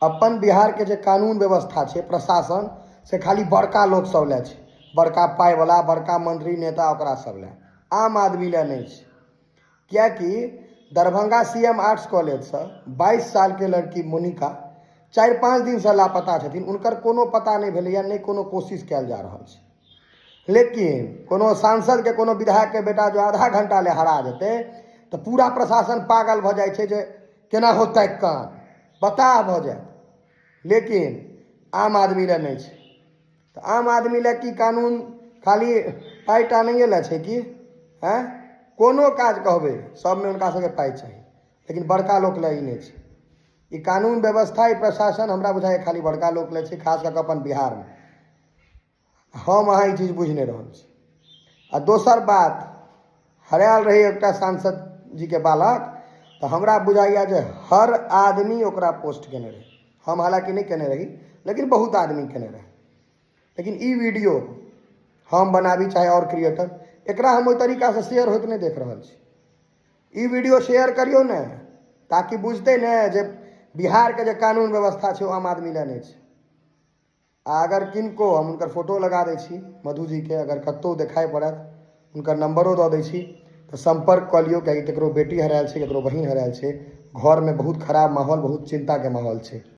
अपन बिहारके जे कानून व्यवस्था छै, प्रशासन, से खाली बड़का लोक सब लए छै, बड़का पाइवला, बड़का मंत्री नेता, ओकरा सब लए, आम आदमी लए नहि छै। किएकि दरभंगा सी एम आर्ट्स कॉलेजसँ 22 सालके लड़की मोनिका 4-5 दिनसँ लापता छथिन। हुनकर कोनो पता नहि भेलैए, नहि कोनो कोशिश कयल जा रहल छै। लेकिन कोनो सांसदके, कोनो विधायकके बेटा जो आधा घंटा ले हरा जेतै तऽ पूरा प्रशासन पागल भऽ जाइ छै जे केना होतै, कान बताह भऽ जायत। लेकिन आम आदमी लए नहि छै। तऽ आम आदमी लए की कानून खाली पाइ टा नहिए लए छै की? आँय, कोनो काज कहबै, सभमे हुनका सबके पाइ चाही, लेकिन बड़का लोक लए ई नहि छै। ई कानून व्यवस्था, ई प्रशासन हमरा बुझाइए खाली बड़का लोक लए छै, खास कऽ कऽ अपन बिहारमे। हम अहाँ ई चीज बुझि नहि रहल छी। आ दोसर बात, हरायल रहै एकटा सांसद जीके बालक, तऽ हमरा बुझाइए जे हर आदमी ओकरा पोस्ट केने रहै। हम हालाँकि नहि केने रही, लेकिन बहुत आदमी केने रहै। लेकिन ई वीडियो हम बनाबी चाहे आओर क्रिएटर, एकरा हम ओहि तरीकासँ शेयर होइत नहि देख रहल छी। ई वीडियो शेयर करियौ ने, ताकि बुझतै ने जे बिहारके जे कानून व्यवस्था छै, ओ आम आदमी लए नहि छै। आ अगर किनको, हम हुनकर फोटो लगा दै छी मधुजीके, अगर कतहु देखाइ पड़त, हुनकर नम्बरो दऽ दै छी, तऽ सम्पर्क कऽ लियौ, कियाकि ककरो बेटी हरायल छै, ककरो बहिन हरायल छै, घरमे बहुत खराब माहौल, बहुत चिन्ताके माहौल छै।